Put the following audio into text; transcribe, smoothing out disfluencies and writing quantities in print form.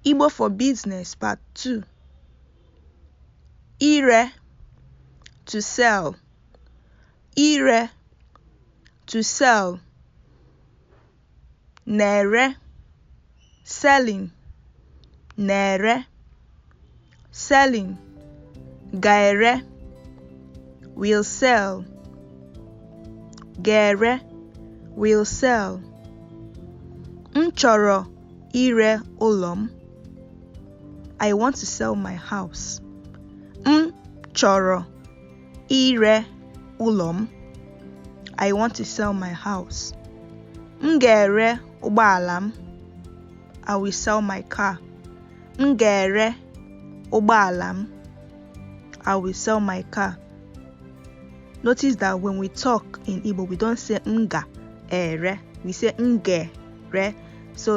Igbo for Business Part 2. Ire, to sell. Ire, to sell. Nere, selling. Nere, selling. Gaere, will sell. Gere, will sell. M chọrọ ire ụlọ m. I want to sell my house. M chọrọ ire ụlọ m. I want to sell my house. M ga-ere ụgbọala m. I will sell my car. M ga-ere ụgbọala m. I will sell my car. Notice that when we talk in Igbo, we don't say nga ere. We say nge re. So